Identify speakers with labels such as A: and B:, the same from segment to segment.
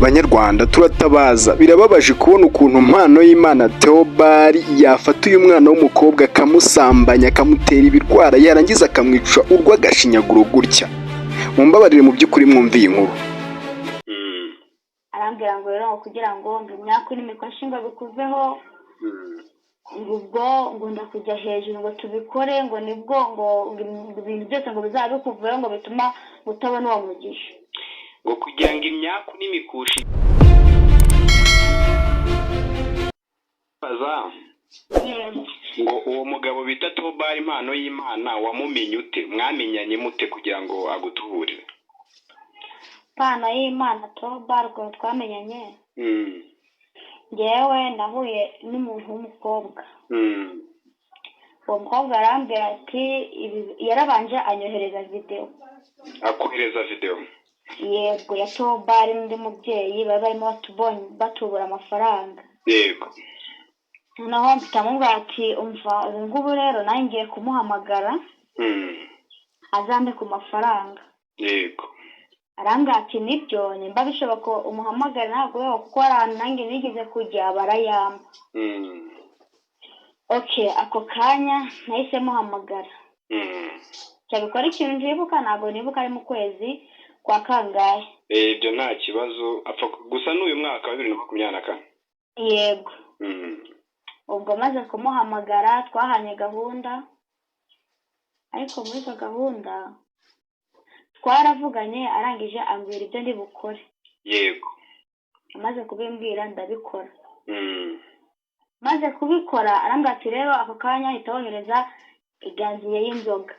A: Banyarwanda, turatabaza. Birababaje kubona ukuntu Impano y'Imana Theobald yafata uyu mwana w'umukobwa akamusambanya, akamutera ibirwara, yarangiza akamwica urw'agashinyaguro gutya. Mumbabarire, mu by'ukuri mwumve iyi nkuru.
B: Arambwira ngo rero ngo kugira ngo imyaku n'imikoshi ngo bikuveho, ngo ubwo ngo ndakujya hejuru ngo tubikore, ngo nibwo ngo ibintu byose ngo bizaba bikuveho, ngo bituma utabona uwo mugisha.
A: Ngo kugira ngo imyaku n'imikushi baza ngo uwo mugabo bita Tobari Impano y'Imana wamumenye ute? Mwamenyanye mute kugira ngo agutuburire?
B: Impano y'Imana Tobari, ukuntu twamenyanye, ngewe nahuye n'umuntu w'umukobwa. Uwo mukobwa arambwira ati yarabanje anyohereza videwo.
A: Akohereza videwo?
B: Yego, ya Tobari n'undi mubyeyi bari barimo batubura amafaranga. Noneho mpita mubwira ati: "Umva, ubu ngubu rero nanjye ngiye kumuhamagara azampe ku mafaranga." Arambwira ati: "Nibyo, nimba bishoboka umuhamagare, ntabwo wewe, kuko hari ahantu nanjye nigeze kujya barayampa." Okay, ako kanya nahise muhamagara. Cyabikora ikintu ntibuka, ntabwo nibuka ari mu kwezi kwa kangahe.
A: Ibyo nta kibazo, apfa gusa n'uyu mwaka wa 2024.
B: Yego. Ubwo maze kumuhamagara twahanye gahunda, ariko muri izo gahunda twaravuganye, arangije ambwira ibyo ndi bukore. Amaze kubimbwira ndabikora. Maze kubikora arambwira ati: "Rero ako kanya ahita wohereza igaziye y'inzoga."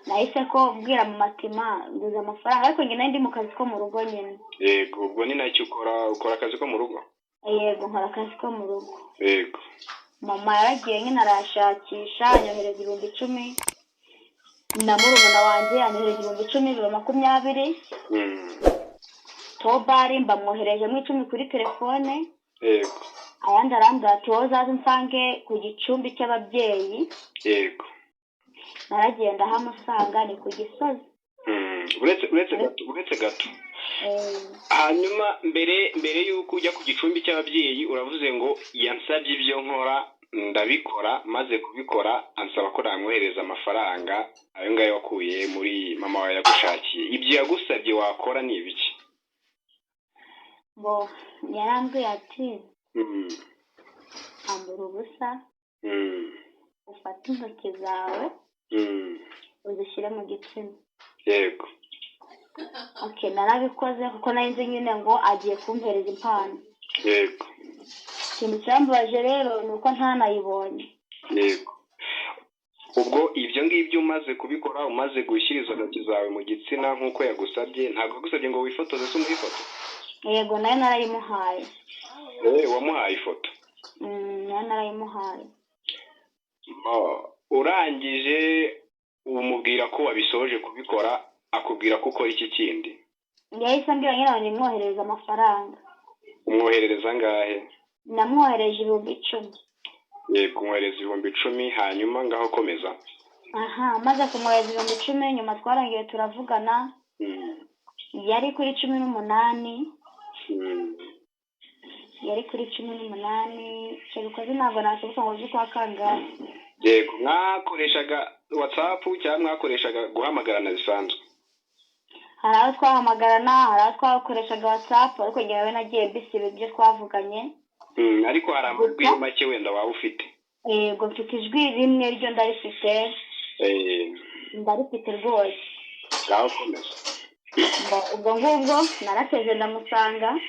B: Nahise ko mbwira mu matima nguza amafaranga, ariko njye nari ndi mu kazi ko mu rugo nyine.
A: Yego, ubwo ni nacyo ukora, ukora akazi ko mu rugo?
B: Yego, nkora akazi ko mu rugo. Mama yaragiye nyine arashakisha, anyohereza 10,000, na murumuna wanjye anyohereza 10,000, biba 20. Tobari mbamwoherejemo 10 kuri telefone. Ayandi arambwira ati: "Wowe uzaze unsange ku gicumbi cy'ababyeyi." Naragiye ndahamusanga, ni ku Gisozi.
A: Uretse gato, uretse gato. Hanyuma mbere y'uko ujya ku gicumbi cy'ababyeyi, uravuze ngo yansabye ibyo nkora ndabikora, maze kubikora ansaba ko namwohereza amafaranga, ayo ngayo wakuye muri mama wawe yagushakiye. Ibyo yagusabye wakora ni ibiki?
B: Bo yarambwiye ati: "Ambura ubusa, ufate intoki zawe uzishyire mu gitsina." Okay, narabikoze kuko nari nzi nyine ngo agiye kumpereza impano. Ikintu cyambabaje rero ni uko ntanayibonye.
A: Yego, ubwo ibyo ngibyo umaze kubikora, umaze gushyira izo ntoki zawe mu gitsina nk'uko yagusabye, ntabwo yagusabye ngo wifotoze se, umuhe ifoto?
B: Yego, nayo narayimuhaye.
A: Wamuhaye ifoto?
B: Nayo narayimuhaye.
A: Oh, urangije umubwira ko wabisoje kubikora, akubwira ko ukora iki kindi?
B: Yahise ambwira nyine ngo nimwoherereze amafaranga.
A: Umwoherereza angahe?
B: Namwohereje 10,000.
A: Yego, umwohereza 10,000. Hanyuma ngaho komeza.
B: Aha, maze kumwohereza 10,000, nyuma twarangiye turavugana. Yari kuri 18. Yari kuri 18, icyo bikoze ntabwo nakibuka ngo z'ukwa kangahe.
A: Yego, mwakoreshaga WhatsApp cyangwa mwakoreshaga guhamagarana bisanzwe?
B: Hari aho twahamagarana, hari aho twakoreshaga WhatsApp, ariko njyewe nagiye mbisiba ibyo twavuganye.
A: Ariko hari amajwi make wenda waba ufite?
B: Yego, mfite ijwi rimwe ryo ndarifite. Ndarifite rwose.
A: Ngaho komeza.
B: Ubwo ngubwo narateze ndamusanga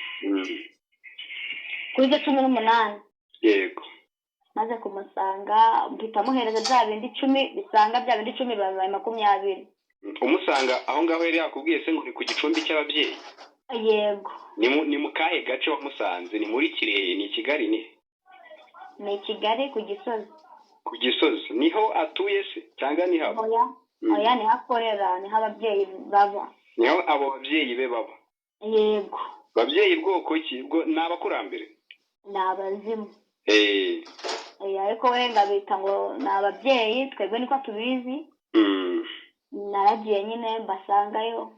B: kuri izo 18. Maze kumusanga mpita muhereza bya bindi 10, bisanga bya bindi 10 bibaye 20.
A: Umusanga aho ngaho yari yakubwiye se ngo ni ku gicumbi cy'ababyeyi?
B: Yego.
A: Ni mu kahe gace wamusanze? Ni muri Kirehe, ni i Kigali, ni?
B: Ni i Kigali, ku Gisozi.
A: Ku Gisozi niho atuye se cyangwa ni haba?
B: Oya. Oya, niho akorera, niho ababyeyi baba.
A: Niho abo babyeyi be baba?
B: Yego.
A: Babyeyi bwoko ki? Bwo ni abakurambere?
B: Ni abazimu. Ariko we ngabita ngo ni ababyeyi, twebwe niko tubizi. Naragiye nyine mbasangayo.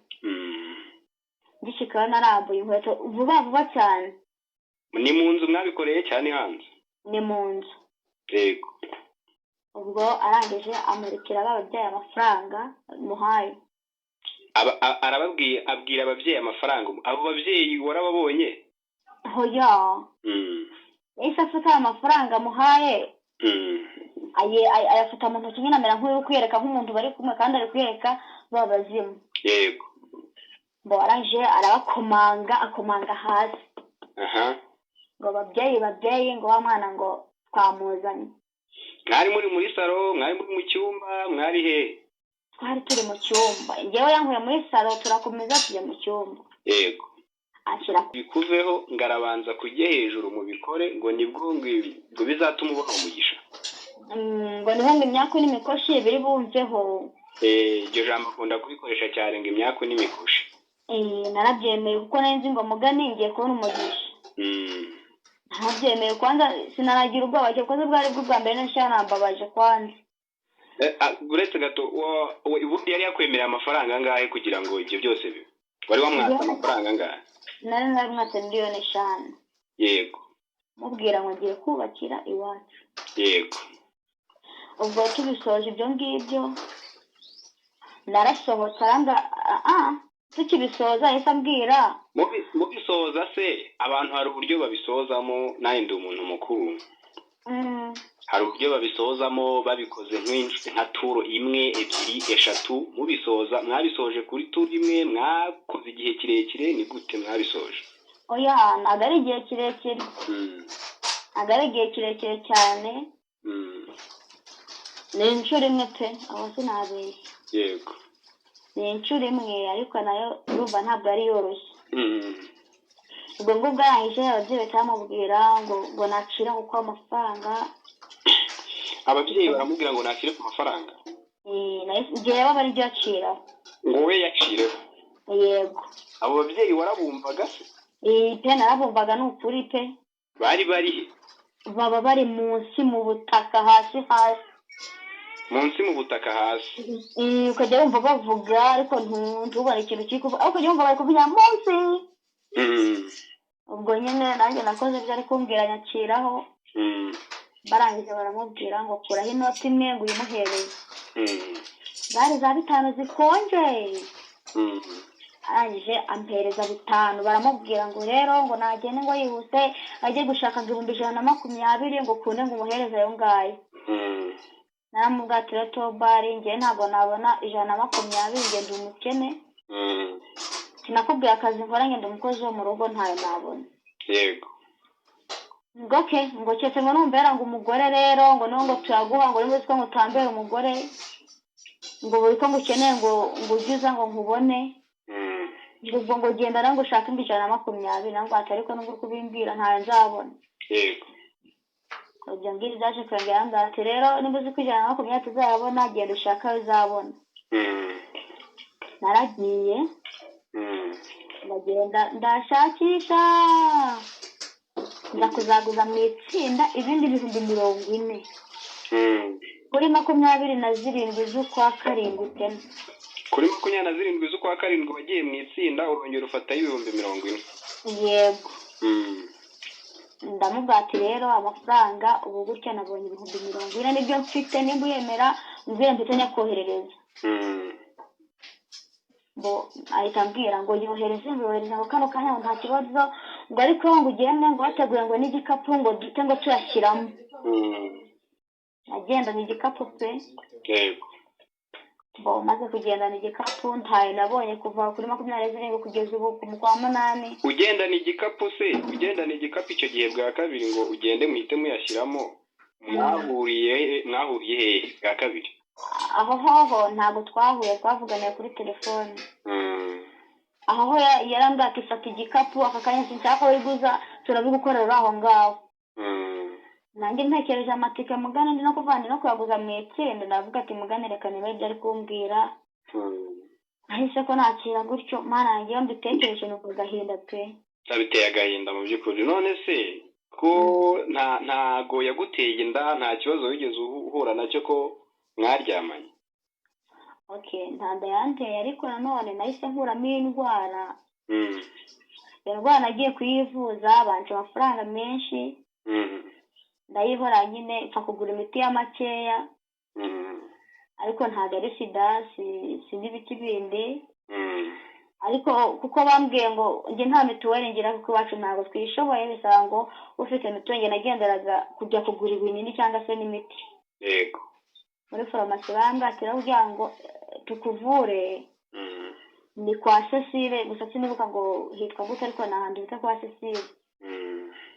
B: Ngishikayo narambuye inkweto vuba vuba cyane.
A: Ni mu nzu mwabikoreye cyane hanze?
B: Ni mu nzu.
A: Yego.
B: Ubwo arangije amurikira ba babyeyi amafaranga muhaye.
A: Arababwiye, abwira ababyeyi amafaranga. Abo babyeyi warababonye?
B: Hoya. Yahise afata ayo mafaranga amuhaye, ayafata mu ntoki nyine, amera nk'uri kuyereka nk'umuntu bari kumwe, kandi ari kuyereka ba bazimu. Ngo arangije arabakomanga, akomanga hasi. Ngo babyeyi, babyeyi, ngo wa mwana ngo twamuzanye.
A: Mwari muri muri salo, mwari muri mu cyumba, mwari he?
B: Twari turi mu cyumba. Njyewe yankuye muri salo, turakomeza tujya mu cyumba. Anshyira
A: Bikuveho, ngo arabanza kujya hejuru mubikore, ngo nibwo ngo bizatuma ubona umugisha.
B: Ngo niho ngo imyaku n'imikoshi biri bumveho.
A: Iryo jambo akunda kubikoresha cyane, ngo imyaku n'imikoshi.
B: Narabyemeye kuko nari nzi ngo mugani ngiye kubona umugisha. Narabyemeye kwanza, sinanagira ubwoba, cyakoze bwari bwo bwa mbere nashya nambabaje kwanza.
A: Uretse gato, ubundi yari yakwemereye amafaranga angahe kugira ngo ibyo byose bibe? Wari wamwatse amafaranga angahe?
B: Nari narimwatse 5 miliyoni. Mubwira ngo ngiye kubakira iwacu. Ubwo tubisoje ibyo ngibyo, narasohotse, aranga tukibisoza yahise ambwira.
A: Mubisoza se, abantu hari uburyo babisozamo, nanjye ndi umuntu mukuru. Hari uburyo babisozamo babikoze nka turo imwe, ebyiri, eshatu. Mubisoza mwabisoje kuri turo imwe? Mwakoze igihe kirekire? Ni gute mwabisoje?
B: Oya, ntabwo ari igihe kirekire. Ntabwo ari igihe kirekire cyane. Ni inshuro imwe pe, aho sinabeshya. Ni inshuro imwe, ariko nayo urumva ntabwo ari yoroshye. Ubwo ngubwo arangije, ababyeyi bahita bamubwira ngo nacira kuko amafaranga.
A: Ababyeyi baramubwira ngo nakire ku mafaranga?
B: Njyewe aba ari byo aciraho.
A: Ngo we yacireho?
B: Yego.
A: Abo babyeyi warabumvaga se?
B: Pe, narabumvaga, ni ukuri pe.
A: Bari bari he?
B: Baba bari munsi mu butaka, hasi hasi.
A: Munsi mu butaka hasi?
B: Ukajya wumva bavuga, ariko ntubone ikintu kiri kuvuga, ariko ukajya wumva bari kuvugira munsi. Ubwo nyine nanjye nakoze ibyo ari kumbwira, nyakiraho. Barangije baramubwira ngo kuraho inoti imwe ngo uyimuhereze. Zari za 5 zikonje. Arangije ampereza 5, baramubwira ngo rero ngo nagende ngo yihuse ajye gushaka ngo 120,000, ngo ukunde ngo umuhereze ayo ngayo. Naramubwira ati: "Rero tobari, njye ntabwo nabona 120, njye ndi umukene." Sinakubwiye akazi nkora? Ngenda umukozi wo mu rugo, ntayo nabona. Ngo okay, ngo keretse ngo numbera ngo umugore rero, ngo niho ngo tuyaguha, ngo niba uzi ko ngo utambera umugore, ngo buri ko ngo ukeneye ngo ujye uza ngo nkubone. Ngo ubwo ngo genda rero ngo ushake 120,000. Nabwo ati: "Ariko nubwo uri kubimbwira, ntayo nzabona." Ibyo ngibyo byaje kongera ambwira ati: "Rero niba uzi ko 120 tuzayabona, genda ushake ayo uzabona." Naragiye. Ndagenda ndashakisha, nza kuzaguza mu itsinda ibindi 40,000. Kuri 27 z'ukwa karindwi tena.
A: Kuri 27 z'ukwa karindwi wagiye mu itsinda, urongera ufatayo 40,000?
B: Yego. Ndamubwira ati: "Rero amafaranga ubu gutya nabonye 40,000, nibyo mfite, nimba uyemera umbwire mpite nyakoherereza." Ngo ahita ambwira ngo yohereze, ngo yohereze ngo kano kanya, ngo nta kibazo, ngo ariko ngo ugende ngo wateguye ngo n'igikapu, ngo duhite ngo tuyashyiramo. Nagendanye igikapu pe. Ngo maze kugendana igikapu, ntayo nabonye kuva kuri 27 kugeza ubu mu kwa munani.
A: Ugendana igikapu se, ugendana igikapu icyo gihe bwa kabiri, ngo ugende muhite muyashyiramo, mwahuriye hehe bwa kabiri?
B: Aho hoho ntabwo twahuye, twavuganiye kuri telefone. Aho ho yarambwiye ati: "Fata igikapu aka kanya, sinshaka ko wiguza, turabigukorera uri aho ngaho." Nanjye ntekereje amatike mugana ndi no kuvana no kuyaguza mu itsinda, ndavuga ati: "Mugane, reka niba ibyo ari kumbwira." Nahise ko nakira gutyo. Mana yanjye, iyo mbitekereje numva agahinda pe.
A: Biteye agahinda mu by'ukuri. None se ko ntago yaguteye inda, nta kibazo wigeze uhura nacyo ko mwaryamanye?
B: Okay, nta nda yanteye, ariko nanone nahise nkuramo indwara. Iyo ndwara nagiye kuyivuza, banca amafaranga menshi, ndayihora nyine, mpfa kugura imiti ya makeya, ariko ntabwo ari sida, si n'ibiki bindi. Ariko kuko bambwiye ngo njye nta mituweli ngira, kuko iwacu ntabwo twishoboye, bisaba ngo ufite mituweli. Njye nagenderaga kujya kugura ibinini cyangwa se n'imiti muri farumasi. Bambwiye ati: "Rero kugira ngo tukuvure ni kwa Cecile." Gusa sinibuka ngo hitwa gute, ariko ni ahantu bita kwa Cecile.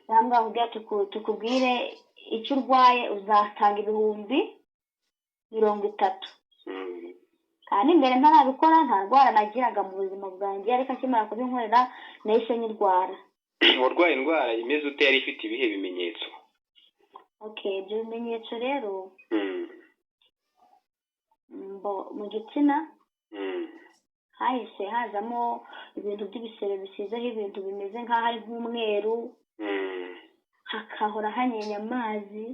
B: Bambwira kugira tukubwire icyo urwaye uzatanga 30,000. Kandi mbere ntarabikora nta ndwara nagiraga mu buzima bwanjye, ariko akimara kubinkorera nahise nyirwara.
A: Warwaye indwara imeze ute? Yari ifite ibihe bimenyetso?
B: Okay, ibyo bimenyetso rero, mu gitsina hahise hazamo ibintu by'ibisebe bisizeho ibintu bimeze nk'aho ari nk'umweru, hakahora hanyenya amazi.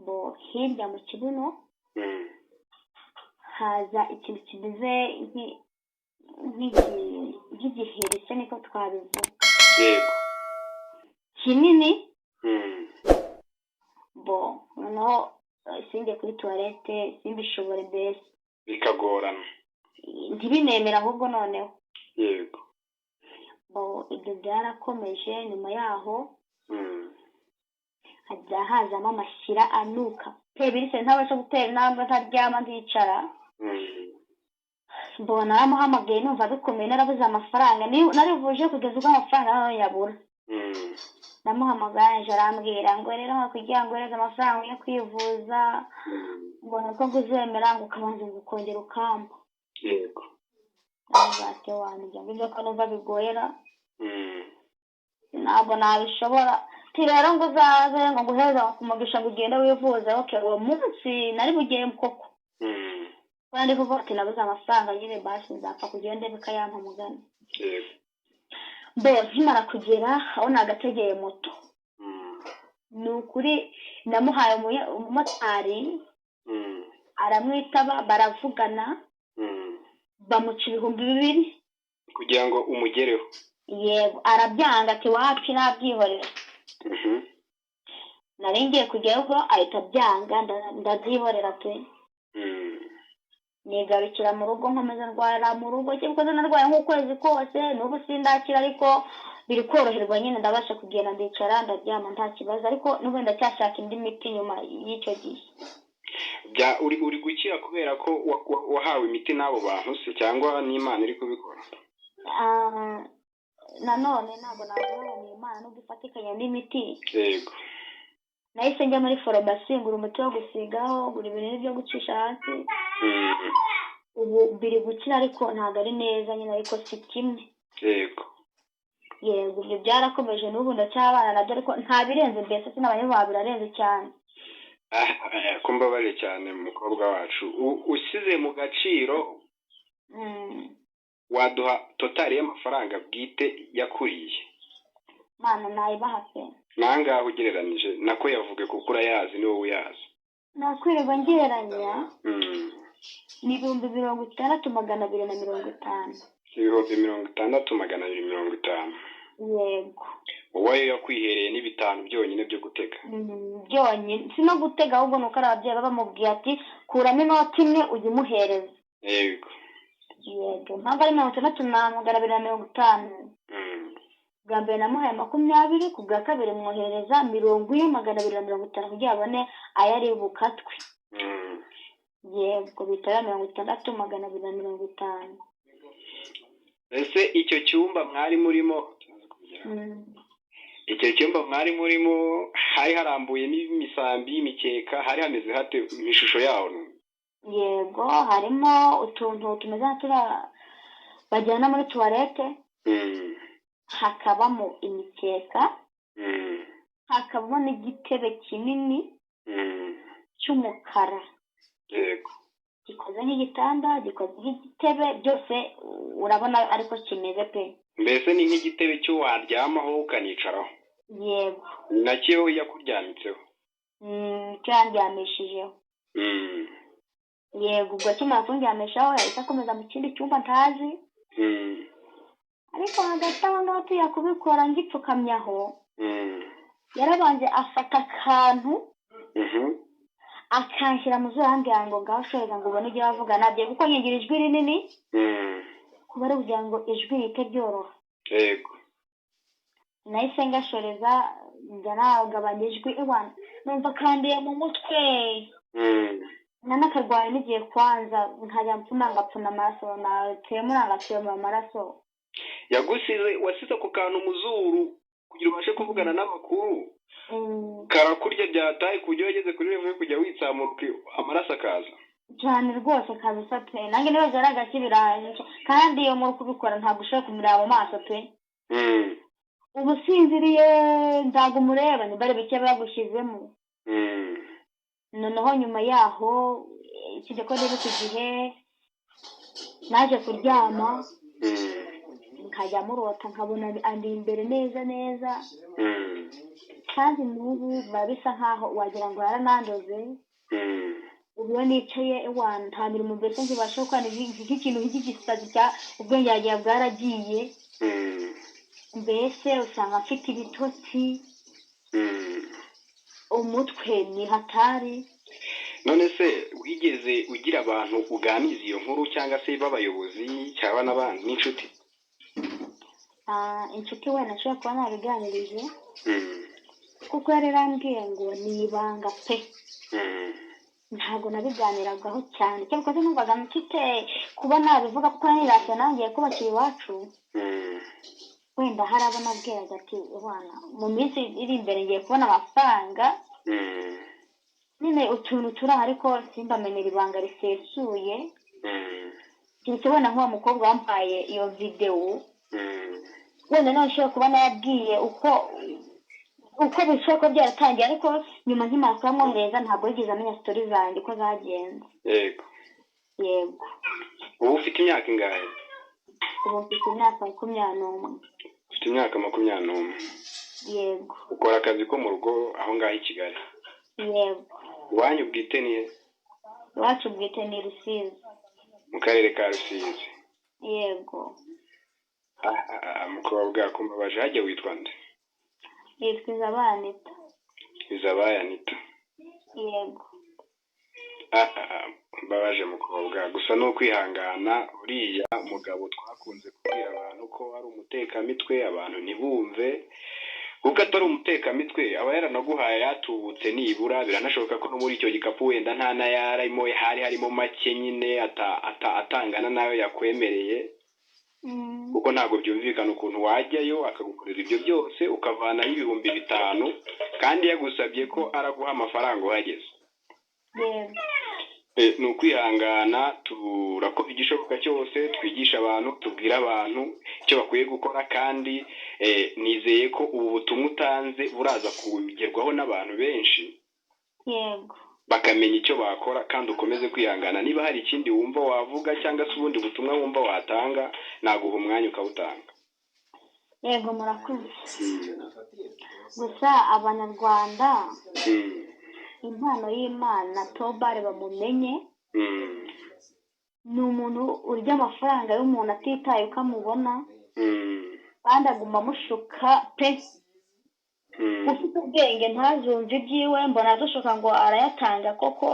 B: Bo hirya mu kibuno haza ikintu kimeze nk'igiheri se niko twabivuga, kinini. Bo noneho sinjye kuri toilette, simbishobore mbese.
A: Bikagorana.
B: Ntibinemere ahubwo noneho. Bo ibyo byarakomeje. Nyuma yaho hajya hazamo amashyira anuka pe, birise ntabasha gutera intambwe, ntaryama, nticara. Mbona naramuhamagaye numva bikomeye, narabuze amafaranga, narivuje kugeza ubwo amafaranga nayo yabura. Ndamuhamagaye, aje arambwira ngo rero ngo kugira ngo uhereze amafaranga yo kwivuza, ngo nuko ngo uzemera ngo ukabanza ngo ukongera ukampa. Ndamubaza ati: "Wanjye ibyo ngibyo ko numva bigoyera, ntabwo nabishobora." Ati: "Rero ngo uzaze ngo nguhereze ku mugisha ngo ugende wivuze." Okay, uwo munsi nari bugende koko. Kuko ndi kuvuga ati nabuze amafaranga nyine, basi nzapfa kugenda bikayampa mugani. Bo nkimara kugera aho nagategeye moto, ni ukuri namuhaye umumotari, aramwitaba, baravugana, bamuca 2000.
A: Kugira ngo umugereho?
B: Yego, arabyanga ati: "Wapi, nabyihorera." Nari ngiye kujyayo ubwo ahita abyanga, ndabyihorera pe. Nigarukira mu rugo, nkomeza ndwara mu rugo, cyangwa narwaye nk'ukwezi kose. N'ubu sindakira, ariko biri koroherwa nyine, ndabasha kugenda, ndicara, ndaryama nta kibazo, ariko n'ubu ndacyashaka indi miti nyuma y'icyo gihe.
A: Bya uri gukira kubera ko wahawe imiti n'abo bantu se, cyangwa n'Imana iri kubikora?
B: Ah, nanone ntabwo navuga ngo ni Imana nubwo ifatikanya n'imiti. Nahise njya muri farumasi, ngura umuti wo gusigaho, ngura ibinini byo gucisha hasi. Ubu biri gukira, ariko ntabwo ari neza nyine, ariko si kimwe. Yego, ibyo byarakomeje, n'ubu ndacyabana nabyo, ariko nta birenze mbese, sinabanye birarenze cyane.
A: Ah, ko mbabaje cyane, umukobwa wacu. Ushyize mu gaciro, waduha total y'amafaranga bwite yakuriye?
B: Mana, nayibaha pe.
A: Nangahe ugereranije? Nako yavuge kuko urayazi, ni wowe uyazi.
B: Nakwirirwa ngereranya. Ni 60,250.
A: 60,250?
B: Yego.
A: Wowe ayo yakwihereye ni 5 byonyine byo gutega?
B: Byonyine, si no gutega, ahubwo ni uko ari ababyeyi baba bamubwiye ati: "Kuramo inoti imwe ujye umuhereza." Yego, impamvu ari 60,250, bwa mbere namuhaye 20, ku bwa kabiri mwoherereza 40,250 kugira abone ayo ari bukatwe. Yego, bitaba 60,250.
A: Ese icyo cyumba mwari murimo, icyo cyumba mwari murimo hari harambuyemo imisambi, imikeka, hari hameze hate mu ishusho yaho?
B: Yego, harimo utuntu tumeze nka turiya bajyana muri toilette, hakabamo imikeka, hakabamo n'igitebe kinini cy'umukara, gikoze nk'igitanda, gikoze nk'igitebe, byose urabona ariko kimeze pe.
A: Mbese ni nk'igitebe cyo waryamaho ukanicaraho?
B: Yego.
A: Nacyo yakuryamitseho?
B: Cyo yandyamishijeho. Yego, ubwo akimara kundyamishaho yahise akomeza mu kindi cyumba ntazi. Ariko hagati aho ngaho tuya kubikora ngipfukamye aho, yarabanje afata akantu akanshyira mu zuru, arambwira ngo ngaho shoreza ngo ubone ibyo bavuga nabyo, kuko nyigira ijwi rinini kuba ari kugira ngo ijwi rite ryoroha. Nahise ngashoreza, njya nagabanya ijwi, ewana numva kandiye mu mutwe, nanakarwaye n'igihe kwanza nkajya mpfuna ngapfuna amaraso, natuyemo ngatuyemo amaraso.
A: Yagusize, wasize ako kantu mu zuru kugira ubashe kuvugana n'abakuru, karakurya byataye ku buryo wageze kuri level yo kujya witsamura amaraso akaza.
B: Cyane rwose kabisa pe, nanjye niba byari agaki biraje, kandi iyo muri kubikora ntabwo ushobora kumureba mu maso pe. Uba usinziriye, ntabwo umureba, niba ari bike bagushyizemo. Noneho nyuma yaho usibye ko rero iki gihe naje kuryama, nkajya murota nkabona andi imbere neza neza. Kandi n'ubu biba bisa nkaho wagira ngo yaranandoze. Ubu iyo nicaye, ewana nta mirimo mbese nkibasha gukora, ni nk'ikintu nk'igisazi cya ubwenge yagiye bwaragiye. Mbese usanga mfite ibitotsi, umutwe ni hatari.
A: None se wigeze ugira abantu uganiza iyo nkuru, cyangwa se b'abayobozi cyangwa n'abandi n'inshuti?
B: Ah, inshuti wenda nshobora kuba nabiganirije, kuko yari yarambwiye ngo ni ibanga pe. Ntabwo nabiganiragaho cyane, cyangwa se numvaga mfite kuba nabivuga, kuko nirasiye nangiye kubakira iwacu. Wenda hari abo nabwiraga ati bana mu minsi iri imbere ngiye kubona amafaranga. Nyine utuntu turi aho, ariko simbamenera ibanga risesuye. Keretse wenda nk'uwo mukobwa wampaye iyo videwo, wenda nawe nshobora kuba narabwiye uko bishobora kuba byaratangiye, ariko nyuma nkimara kuyamwohereza ntabwo yigeze amenya story zanjye uko zagenze.
A: Yego.
B: Yego.
A: Ubu ufite imyaka ingahe?
B: Ubu mfite imyaka 21.
A: Ufite imyaka 21?
B: Yego.
A: Ukora akazi ko mu rugo aho ngaho i Kigali?
B: Yego.
A: Iwanyu bwite ni he?
B: Iwacu bwite ni Rusizi.
A: Mu karere ka Rusizi?
B: Yego.
A: Mukobwa, kumbabaje, hajya witwa nde?
B: Yitwa Izabanita.
A: Izabaye Anita?
B: Yego.
A: Mbabaje mukobwa, gusa ni ukwihangana. Uriya mugabo twakunze kubwira abantu ko ari umutekamitwe, abantu ntibumve, kuko atari umutekamitwe aba yaranaguhaye yatubutse nibura. Biranashoboka ko no muri icyo gikapu wenda nta n'ayarimo, hari harimo make nyine atangana n'ayo yakwemereye, kuko ntabwo byumvikana ukuntu wajyayo akagukorera ibyo byose ukavanayo 5000 kandi yagusabye ko araguha amafaranga uhageze.
B: Yego.
A: Ni ukwihangana, turakora igishoboka cyose, twigisha abantu, tubwira abantu icyo bakwiye gukora, kandi nizeye ko ubu butumwa utanze buraza kugerwaho n'abantu benshi,
B: Yego.
A: bakamenya icyo bakora, kandi ukomeze kwihangana. Niba hari ikindi wumva wavuga cyangwa se ubundi butumwa wumva watanga, naguha umwanya ukawutanga.
B: Yego, murakoze. Gusa Abanyarwanda, impano y'Imana Tobari bamumenye, ni umuntu urya amafaranga y'umuntu atitaye uko amubona, kandi aguma amushuka pe. Ufite ubwenge ntazumve ibyiwe, mbona adushuka ngo arayatanga koko,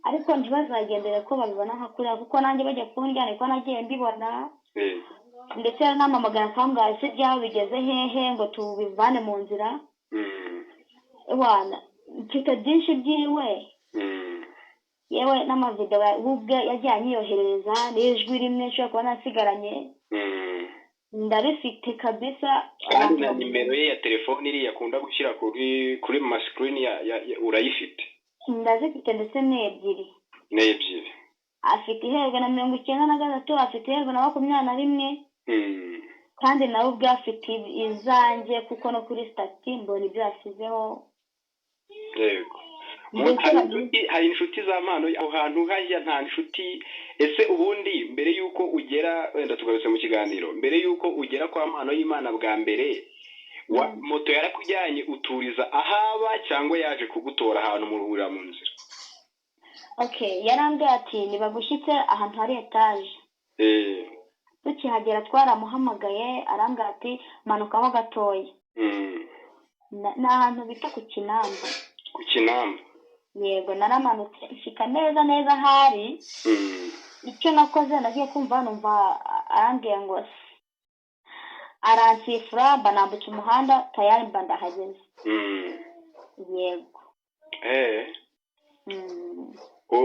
B: ariko ntibazagendere ko babibona nka kuriya, kuko nanjye bajya kundya niko nagiye mbibona. Ndetse yaranamamagara akambwira ese ibyawe bigeze hehe ngo tubivane mu nzira. Wana mfite byinshi byiwe, yewe n'amavidewo we ubwe yagiye anyiyoherereza n'ijwi rimwe nshobora kuba nasigaranye, ndabifite kabisa.
A: Kandi na nimero ye ya telefone iriya akunda gushyira kuri masikirini urayifite?
B: Ndazifite, ndetse ni ebyiri.
A: Ni ebyiri.
B: Afite iherwa na 93, afite iherwa na 21. Kandi nawe ubwe afite izanjye, kuko no kuri status mbona ibyo yashyizeho.
A: Yego.
B: Ndetse
A: Hari inshuti za Mpano aho hantu hajya? Nta nshuti? Ese ubundi mbere y'uko ugera, wenda tugarutse mu kiganiro, mbere y'uko ugera kwa Mpano y'Imana bwa mbere, moto yarakujyanye uturiza ahaba, cyangwa yaje kugutora ahantu muruhurira mu nzira?
B: Okay, yarambwiye ati nibagushyitse ahantu hari etaje. Tukihagera twaramuhamagaye, arambwira ati manukaho gatoya. Ni ahantu bita ku Kinamba.
A: Ku Kinamba.
B: Yego, naramanutse nshyika neza neza ahari. Icyo nakoze, nagiye kumva numva arambwiye ngo aransifura, mba nambutse umuhanda, tayari mba ndahageze. Yego.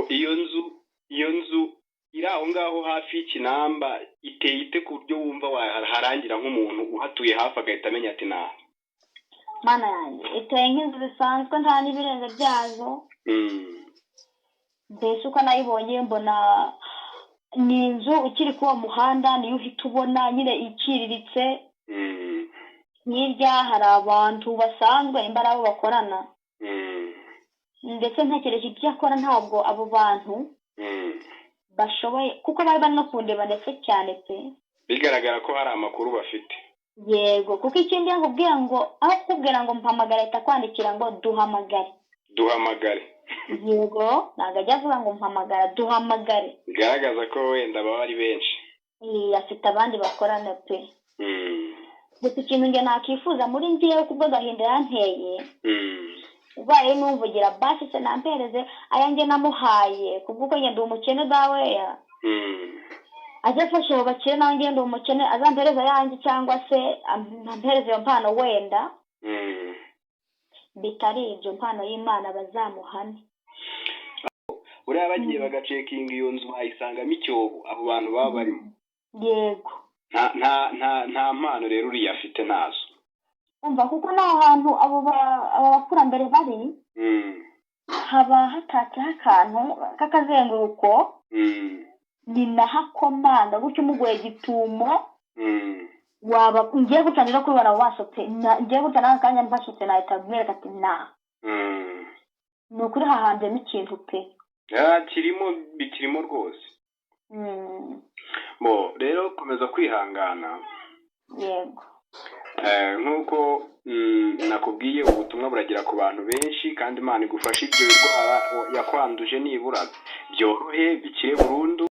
A: Iyo nzu iri aho ngaho hafi y'Ikinamba iteye ite, ku buryo wumva waharangira nk'umuntu uhatuye hafi agahita amenya ati naha?
B: Mana yanjye, iteye nk'inzu bisanzwe, nta n'ibirenze byazo. Mbese uko nayibonye, mbona ni inzu ukiri kuri uwo muhanda niyo uhita ubona nyine iciriritse. Hirya hari abantu basanzwe, nimba ari abo bakorana. Ndetse ntekereje ibyo akora, ntabwo abo bantu bashoboye, kuko bari bari no kundeba ndetse cyane pe.
A: Bigaragara ko hari amakuru bafite.
B: Yego, kuko ikindi yakubwira ngo, aho kukubwira ngo mpamagara, ahita kwandikira ngo duhamagare.
A: Duhamagare.
B: Yego, ntabwo ajya avuga ngo mpamagara, duhamagare.
A: Bigaragaza ko wenda baba ari benshi.
B: Afite abandi bakorana pe. Gusa ikintu njye nakifuza muri njyewe, kubwo agahinda yanteye, ubaye numvugira basi se nampereze ayanjye namuhaye, kubw'uko njye ndi umukene daweya. Ajya afasha abo bakire, nawe njye ndi umukene, azampereze ayanjye cyangwa se ampereze iyo mpano wenda. Bitari ibyo, mpano y'Imana bazamuhane.
A: Buriya bagiye bagacekinga iyo nzu, bayisangamo icyobo abo bantu baba barimo.
B: Yego.
A: Nta mpano rero uriya afite, ntazo.
B: Umva, kuko n'aho hantu abo bakurambere bari, haba hatatseho akantu k'akazenguruko. Ni naho akomanga gutyo, umugoye gitumo. Waba ngiye gutya no kubibona mu maso pe. Ngiye gutya n'aka kanya mfashitse, nahita mwereka ati na ni ukuri hahanzemo ikintu pe.
A: Ah, kirimo, bikirimo rwose. Bo rero komeza kwihangana.
B: Yego.
A: Nk'uko nakubwiye, ubutumwa buragera ku bantu benshi, kandi Imana igufashe ibyo birwara yakwanduje nibura byorohe bikire burundu.